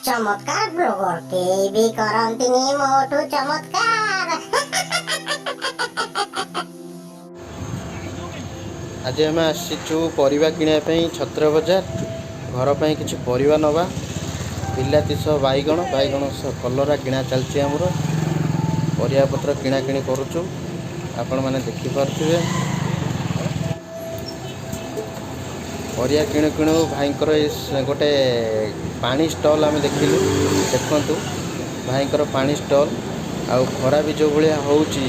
ଚମତ୍କାର ବ୍ଲଗର କେହି ବି କରନ୍ତିନି ମୋଠୁ ଚମତ୍କାର। ଆଜି ଆମେ ଆସିଛୁ ପରିବା କିଣିବା ପାଇଁ ଛତ୍ର ବଜାର। ଘର ପାଇଁ କିଛି ପରିବା ନେବା। ବିଲାତି ସହ ବାଇଗଣ, ବାଇଗଣ ସହ କଲରା କିଣା ଚାଲିଛି। ଆମର ପରିବାପତ୍ର କିଣାକିଣି କରୁଛୁ, ଆପଣମାନେ ଦେଖିପାରୁଥିବେ। ପରିବା କିଣୁ କିଣୁ ଭାଇଙ୍କର ଏ ଗୋଟେ ପାଣି ଷ୍ଟଲ୍ ଆମେ ଦେଖିଲୁ। ଦେଖନ୍ତୁ ଭାଇଙ୍କର ପାଣି ଷ୍ଟଲ୍। ଆଉ ଖରା ବି ଯେଉଁ ଭଳିଆ ହେଉଛି,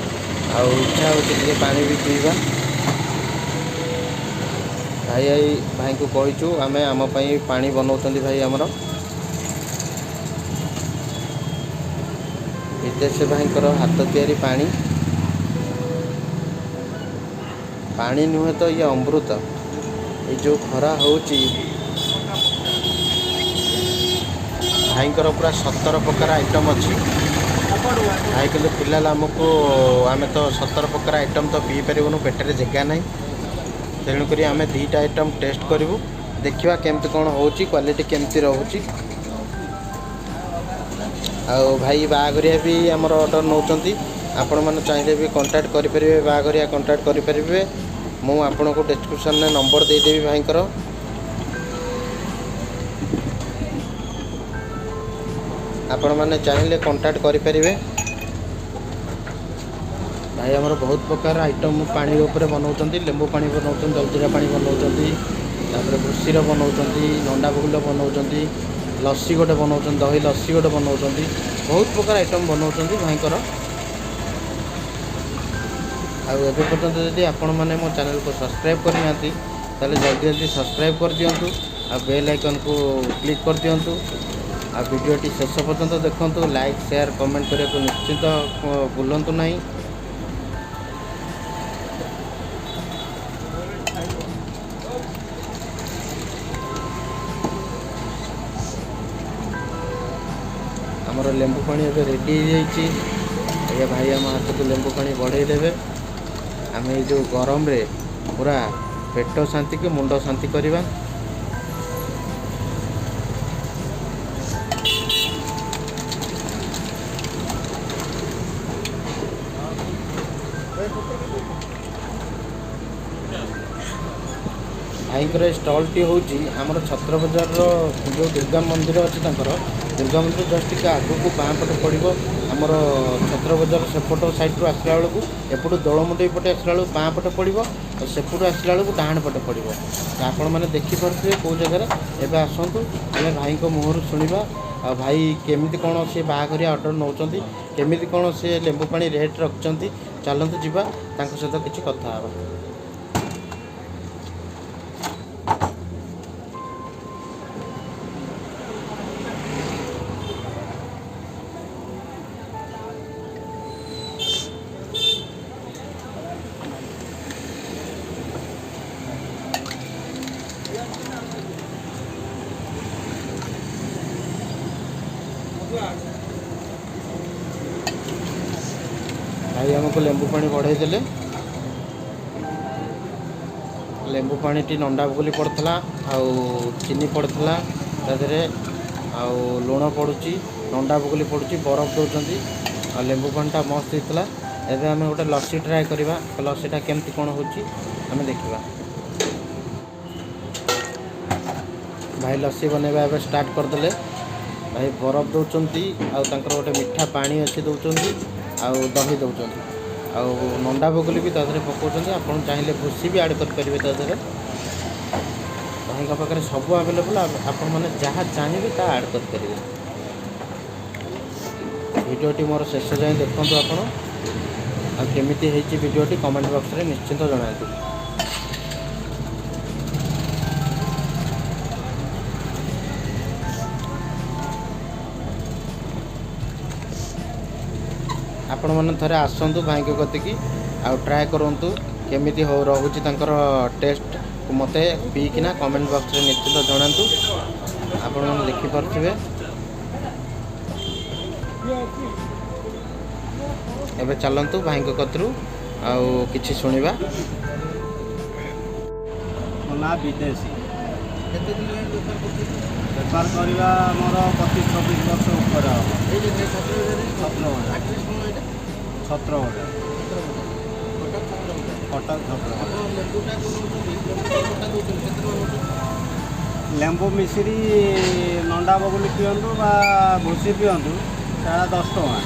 ଆଉ ଇଚ୍ଛା ହେଉଛି ଟିକେ ପାଣି ବି ପିଇବା। ଭାଇ ଭାଇଙ୍କୁ କହିଛୁ ଆମେ, ଆମ ପାଇଁ ପାଣି ବନାଉଛନ୍ତି ଭାଇ ଆମର। ବିଦେଶ ଭାଇଙ୍କର ହାତ ତିଆରି ପାଣି। ପାଣି ନୁହେଁ ତ ଇଏ ଅମୃତ। ଏଇ ଯେଉଁ ଖରା ହେଉଛି, ଭାଇଙ୍କର ପୁରା 17 ପ୍ରକାର ଆଇଟମ୍ ଅଛି ଭାଇ। କିନ୍ତୁ ଫିଲହାଲ ଆମକୁ, ଆମେ ତ 17 ପ୍ରକାର ଆଇଟମ୍ ତ ପିଇପାରିବୁନୁ, ପେଟରେ ଜାଗା ନାହିଁ। ତେଣୁକରି ଆମେ 2ଟା ଆଇଟମ୍ ଟେଷ୍ଟ କରିବୁ, ଦେଖିବା କେମିତି କ'ଣ ହେଉଛି, କ୍ୱାଲିଟି କେମିତି ରହୁଛି। ଆଉ ଭାଇ ବାହାଘରିଆ ବି ଆମର ଅର୍ଡ଼ର ନେଉଛନ୍ତି। ଆପଣମାନେ ଚାହିଁଲେ ବି କଣ୍ଟାକ୍ଟ କରିପାରିବେ, ବାହାଘରିଆ କଣ୍ଟାକ୍ଟ କରିପାରିବେ। ମୁଁ ଆପଣଙ୍କୁ ଡେସ୍କ୍ରିପସନ୍ରେ ନମ୍ବର ଦେଇଦେବି ଭାଇଙ୍କର। ଆପଣମାନେ ଚାହିଁଲେ କଣ୍ଟାକ୍ଟ କରିପାରିବେ। ଭାଇ ଆମର ବହୁତ ପ୍ରକାର ଆଇଟମ୍ ପାଣି ଉପରେ ବନାଉଛନ୍ତି। ଲେମ୍ବୁ ପାଣି ବନାଉଛନ୍ତି, ଜଲଜିରା ପାଣି ବନାଉଛନ୍ତି, ତାପରେ ଭୁସିର ବନାଉଛନ୍ତି, ନଣ୍ଡା ବଗୁଲ ବନାଉଛନ୍ତି, ଲସି ଗୋଟେ ବନାଉଛନ୍ତି, ଦହି ଲସି ଗୋଟେ ବନାଉଛନ୍ତି। ବହୁତ ପ୍ରକାର ଆଇଟମ୍ ବନାଉଛନ୍ତି ଭାଇଙ୍କର। ଆଉ ଏବେ ପର୍ଯ୍ୟନ୍ତ ଯଦି ଆପଣମାନେ ମୋ ଚ୍ୟାନେଲକୁ ସବସ୍କ୍ରାଇବ୍ କରିନାହାନ୍ତି, ତାହେଲେ ଜଲ୍ଦି ଜଲ୍ଦି ସବସ୍କ୍ରାଇବ୍ କରିଦିଅନ୍ତୁ ଆଉ ବେଲ୍ ଆଇକନ୍କୁ କ୍ଲିକ୍ କରିଦିଅନ୍ତୁ। ଆଉ ଭିଡ଼ିଓଟି ଶେଷ ପର୍ଯ୍ୟନ୍ତ ଦେଖନ୍ତୁ। ଲାଇକ୍, ସେୟାର, କମେଣ୍ଟ କରିବାକୁ ନିଶ୍ଚିତ ଭୁଲନ୍ତୁ ନାହିଁ। ଆମର ଲେମ୍ବୁ ପାଣି ଏବେ ରେଡ଼ି ହେଇଯାଇଛି। ଆଜ୍ଞା, ଭାଇ ଆମ ହାତକୁ ଲେମ୍ବୁ ପାଣି ବଢ଼େଇ ଦେବେ। ଆମେ ଏଇ ଯେଉଁ ଗରମରେ ପୁରା ପେଟ ଶାନ୍ତିକି ମୁଣ୍ଡ ଶାନ୍ତି କରିବା। ଭାଇଙ୍କର ଏ ଷ୍ଟଲ୍ଟି ହେଉଛି ଆମର ଛତ୍ର ବଜାରର ଯେଉଁ ଦୁର୍ଗା ମନ୍ଦିର ଅଛି ତାଙ୍କର, ଦୁର୍ଗା ମନ୍ଦିର ଜଷ୍ଟ ଟିକେ ଆଗକୁ ବାଁ ପଟେ ପଡ଼ିବ। ଆମର ଛତ୍ର ବଜାର ସେପଟ ସାଇଡ଼ରୁ ଆସିଲା ବେଳକୁ, ଏପଟୁ ଦୋଳମୁଣ୍ଡେଇ ପଟେ ଆସିଲା ବେଳକୁ ବାଁ ପଟେ ପଡ଼ିବ, ଆଉ ସେପଟୁ ଆସିଲା ବେଳକୁ ଡାହାଣ ପଟେ ପଡ଼ିବ। ତ ଆପଣମାନେ ଦେଖିପାରୁଥିବେ କେଉଁ ଜାଗାରେ। ଏବେ ଆସନ୍ତୁ, ଆମେ ଭାଇଙ୍କ ମୁହଁରୁ ଶୁଣିବା ଆଉ ଭାଇ କେମିତି କ'ଣ ସେ ବାହାଘରିଆ ଅର୍ଡ଼ର ନେଉଛନ୍ତି, କେମିତି କ'ଣ ସେ ଲେମ୍ବୁ ପାଣି ରେଟ୍ ରଖିଛନ୍ତି। ଚାଲନ୍ତୁ ଯିବା, ତାଙ୍କ ସହିତ କିଛି କଥା ହେବା। ଭାଇ ଆମକୁ ଲେମ୍ବୁ ପାଣି ବଢ଼େଇ ଦେଲେ। ଲେମ୍ବୁ ପାଣିଟି ନଣ୍ଡା ବଗୁଲି ପଡ଼ିଥିଲା ଆଉ ଚିନି ପଡ଼ିଥିଲା ତା ଦେହରେ, ଆଉ ଲୁଣ ପଡ଼ୁଛି, ନଣ୍ଡା ବଗୁଲି ପଡ଼ୁଛି, ବରଫ ଦେଉଛନ୍ତି। ଆଉ ଲେମ୍ବୁ ପାଣିଟା ମସ୍ତ ହେଇଥିଲା। ଏବେ ଆମେ ଗୋଟେ ଲସି ଟ୍ରାଏ କରିବା। ଲସିଟା କେମିତି କ'ଣ ହେଉଛି ଆମେ ଦେଖିବା। ଭାଇ ଲସି ବନେଇବା ଏବେ ଷ୍ଟାର୍ଟ କରିଦେଲେ। ଭାଇ ବରଫ ଦେଉଛନ୍ତି ଆଉ ତାଙ୍କର ଗୋଟେ ମିଠା ପାଣି ଅଛି ଦେଉଛନ୍ତି, ଆଉ ଦହି ଦେଉଛନ୍ତି, ଆଉ ନଣ୍ଡା ବଗୁଲି ବି ତା ଦେହରେ ପକାଉଛନ୍ତି। ଆପଣ ଚାହିଁଲେ ଭୁସି ବି ଆଡ଼୍ କରିପାରିବେ ତା ଦେହରେ। ଭାଇଙ୍କ ପାଖରେ ସବୁ ଆଭେଲେବୁଲ୍, ଆପଣମାନେ ଯାହା ଚାହିଁବେ ତାହା ଆଡ଼୍ କରିପାରିବେ। ଭିଡ଼ିଓଟି ମୋର ଶେଷ ଯାଏଁ ଦେଖନ୍ତୁ ଆପଣ, ଆଉ କେମିତି ହେଇଛି ଭିଡ଼ିଓଟି କମେଣ୍ଟ ବକ୍ସରେ ନିଶ୍ଚିନ୍ତ ଜଣାନ୍ତୁ। ଆପଣମାନେ ଥରେ ଆସନ୍ତୁ ଭାଇଙ୍କ କତିକି ଆଉ ଟ୍ରାଏ କରନ୍ତୁ କେମିତି ହଉ ରହୁଛି ତାଙ୍କର ଟେଷ୍ଟ। ମୋତେ ପିଇକିନା କମେଣ୍ଟ ବକ୍ସରେ ନିଶ୍ଚିତ ଜଣାନ୍ତୁ। ଆପଣମାନେ ଦେଖିପାରୁଥିବେ। ଏବେ ଚାଲନ୍ତୁ ଭାଇଙ୍କ କତିରୁ ଆଉ କିଛି ଶୁଣିବା। ମୋ ନାଁ ବିଦେଶୀ। କେତେ ଦିନ ହେଲାଣି ଦୋକାନ କରୁଛନ୍ତି? ବେପାର କରିବା ଆମର 25-26 ବର୍ଷ ଉପରେ ହେବ। ଏଇଠି ଛତ୍ର ବଜାରରେ? ଛତ୍ର ବଜାର। ଆଡ୍ରେସ୍ କ'ଣ ଏଇଟା? ଛତ୍ର ବଜାର। ଛତ୍ର ବଜାର, କଟକ ଛତ୍ର ବଜାର। କଟକ ଛତ୍ର ବଜାର। ଆପଣ ଲେମ୍ବୁଟା ଯେଉଁ ନେଉଛନ୍ତି, ଲେମ୍ବୁ ଗୋଟା ଦେଉଛନ୍ତି, କେତେ ଟଙ୍କା ନେଉଛନ୍ତି? ଲେମ୍ବୁ ମିଶିରି ନଣ୍ଡା ବଗୁଲି ପିଅନ୍ତୁ ବା ଭୁସି ପିଅନ୍ତୁ, ସେଟା 10 ଟଙ୍କା।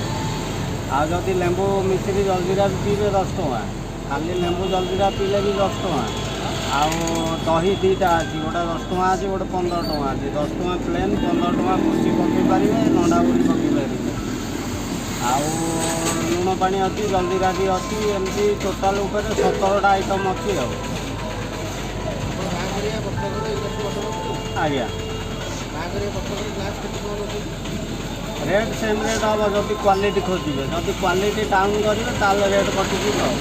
ଆଉ ଯଦି ଲେମ୍ବୁ ମିଶିରି ଜଲଜିରା ବି ପିଇବେ, 10 ଟଙ୍କା। ଖାଲି ଲେମ୍ବୁ ଜଲଜିରା ପିଇଲେ ବି 10 ଟଙ୍କା। ଆଉ ଦହି ଦୁଇଟା ଅଛି, ଗୋଟେ 10 ଟଙ୍କା ଅଛି, ଗୋଟେ 15 ଟଙ୍କା ଅଛି। 10 ଟଙ୍କା ପ୍ଲେନ୍, 15 ଟଙ୍କା ଭୁସି ପକାଇ ପାରିବେ, ନଣ୍ଡା ବଗୁଲି ପକାଇ ପାରିବେ। ଆଉ ଲୁଣ ପାଣି ଅଛି, ଜଲଜିରା ବି ଅଛି। ଏମିତି ଟୋଟାଲ୍ ଉପରେ 17ଟା ଆଇଟମ୍ ଅଛି ଆଉ। ଆପଣ ବାହାଘରିଆ, ବ୍ରତଘର ଏଇଟା ସବୁ ଅର୍ଡ଼ର ହେଉଛନ୍ତି? ଆଜ୍ଞା। ବାହାଘରିଆ, ବ୍ରତଘର ଗ୍ଲାସ୍ କେତେ ଟଙ୍କା ନେଉଛନ୍ତି? ରେଟ୍ ସେମ୍ ରେଟ୍ ହେବ ଯଦି କ୍ୱାଲିଟି ଖୋଜିବେ। ଯଦି କ୍ୱାଲିଟି ଡାଉନ୍ କରିବେ, ତାହେଲେ ରେଟ୍ କଟିଯିବ ଆଉ।